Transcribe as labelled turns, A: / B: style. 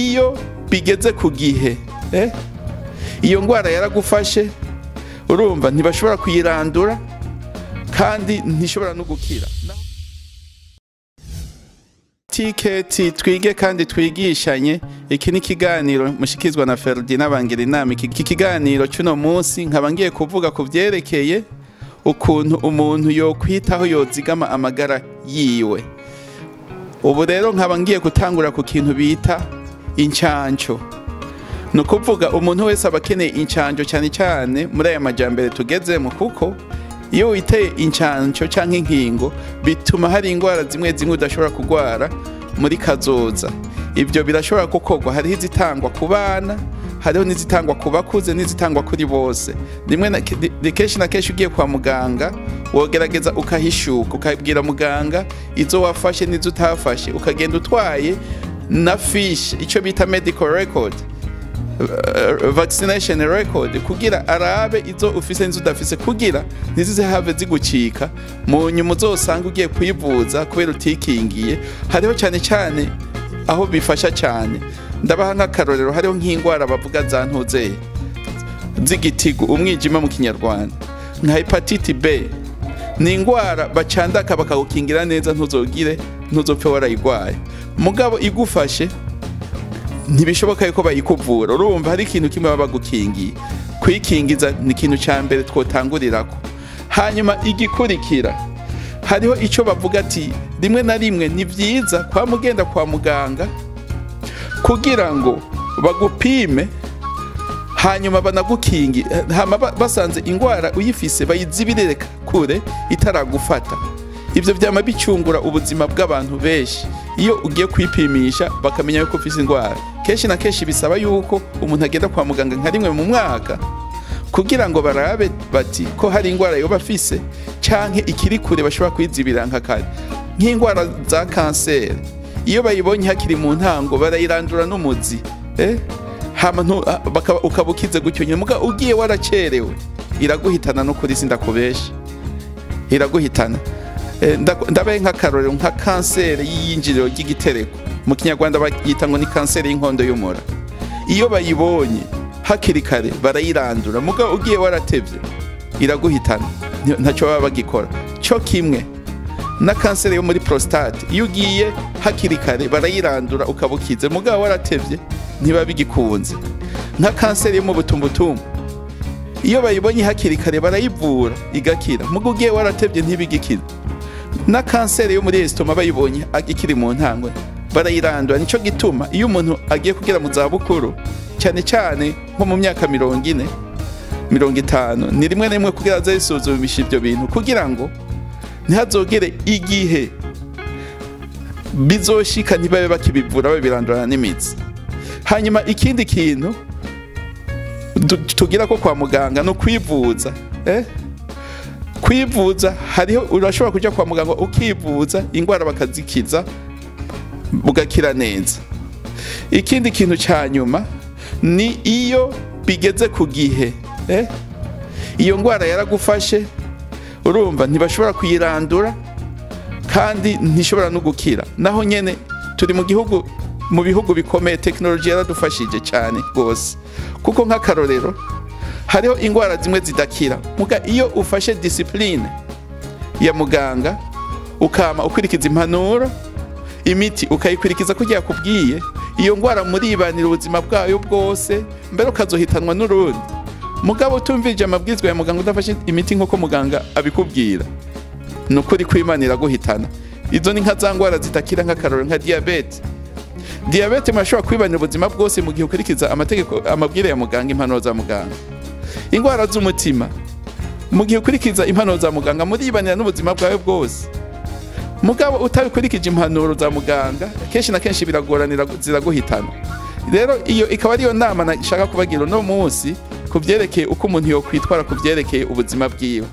A: Iyo bigeze ku gihe, iyo ndwara yaragufashe, urumva ntibashobora kuyirandura kandi ntishobora no gukira. TKT, twige kandi twigishanye. Iki ni ikiganiro mushikizwa na Ferdinand Bangira inama. Iki kiganiro cy'uno munsi nkaba ngiye kuvuga ku vyerekeye ukuntu umuntu yokwitaho, yozigama amagara yiwe. Ubu rero nkaba ngiye gutangura ku kintu bita incanco. Ni ukuvuga umuntu wese aba akeneye incanco, cyane cyane muri aya majambere tugezemo, kuko iyo witeye incanco canke inkingo bituma hari indwara zimwe zimwe udashobora kurwara muri kazoza. Ibyo birashobora gukorwa. Hariho izitangwa ku bana, hariho n'izitangwa ku bakuze, n'izitangwa kuri bose rimwe na kenshi na kenshi. Ugiye kwa muganga wogerageza ukahishuka, ukabwira muganga izo wafashe n'izo utafashe, ukagenda utwaye na fiche, icyo bita medical record, vaccination record, kugira arabe izo ufise n'izo udafise, kugira ntizize have zigucika mu nyuma uzosanga ugiye kwivuza kubera utikingiye. Hariho cyane cyane aho bifasha cyane. Ndabaha nk'akarorero: hariho nk'indwara bavuga za ntuzeye z'igitigu, umwijima mu Kinyarwanda, nka hépatite B. Ni indwara bacandaka bakagukingira neza, ntuzogire, ntuzopfe warayigwaye. Mugabo igufashe ntibishoboka yuko bayikuvura. Urumva hari ikintu kimwe baba bagukingiye. Kwikingiza ni ikintu cya mbere twotangurirako. Hanyuma igikurikira, hariho icyo bavuga ati rimwe na rimwe ni byiza kwa mugenda kwa muganga kugira ngo bagupime, hanyuma banagukingi, hama basanze indwara uyifise bayizibirire kure itaragufata. Ibyo byama bicungura ubuzima bw'abantu benshi. Iyo ugiye kwipimisha bakamenya yuko ufise indwara, kenshi na kenshi bisaba yuko umuntu agenda kwa muganga nka rimwe mu mwaka kugira ngo barabe bati ko hari indwara yoba afise canke ikiri kure bashobora kwizibira nka kare. Nk'indwara za kanseri, iyo bayibonye hakiri mu ntango barayirandura n'umuzi, hama ukaba ukize gutyo nyine. Muga ugiye waracerewe iraguhitana. No kuri sindakubesha, iraguhitana. Ndabaye nk'akarorero nka kanseri y'iyinjiriro ry'igitereko, mu Kinyarwanda bayita ngo ni kanseri y'inkondo y'umura. Iyo bayibonye hakiri kare barayirandura, muga ugiye waratevye iraguhitana, ntacyo baba bagikora. Cyo kimwe na kanseri yo muri prostate, iyo ugiye hakiri kare barayirandura ukaba ukize, mugabo waratevye ntiba bigikunze. Nka kanseri yo mu butumbutumbu, iyo bayibonye hakiri kare barayivura igakira, muga ugiye waratevye ntibigikira. Na kanseri yo muri estomac, bayibonye ikiri mu ntango barayirandura. Nico gituma iyo umuntu agiye kugera mu zabukuru, cyane cyane nko mu myaka 40, 50, ni rimwe na rimwe kugira aze yisuzumisha ibyo bintu, kugira ngo ntihazogere igihe bizoshika ntibabe bakibivura, babirandurana n'imitsi. Hanyuma ikindi kintu tugira ko kwa muganga no kwivuza, Kwivuza, hariho urashobora kuja kwa muganga ukivuza indwara bakazikiza, ugakira neza. Ikindi kintu cya nyuma ni iyo bigeze ku gihe, iyo ndwara yaragufashe, urumva ntibashobora kuyirandura kandi ntishobora no gukira. Naho nyene turi mu gihugu, mu bihugu bikomeye, tekinoloji yaradufashije cyane rwose, kuko nk'akarorero hariho indwara zimwe zidakira, muga iyo ufashe discipline ya muganga, ukama ukurikiza impanuro, imiti ukayikurikiza kugira yakubwiye, iyo ndwara muribanira ubuzima bwayo bwose, mbere ukazohitanwa n'urundi. Mugabo utumvije amabwizwa ya muganga, udafashe imiti nk'uko muganga abikubwira, ni ukuri kw'Imana iraguhitana. Izo ni nka za ndwara zitakira, nk'akarorero nka diyabete. Diyabete murashobora kwibanira ubuzima bwose mu gihe ukurikiza amategeko, amabwire ya muganga, impanuro za muganga. Indwara z'umutima, mu gihe ukurikiza impanuro za muganga muribanira n'ubuzima bwawe bwose. Mugabo utabikurikije impanuro za muganga, kenshi na kenshi biragoranira, ziraguhitana. Rero iyo ikaba ariyo nama nashaka kubagira uno munsi ku byerekeye uko umuntu yokwitwara ku byerekeye ubuzima bwiwe.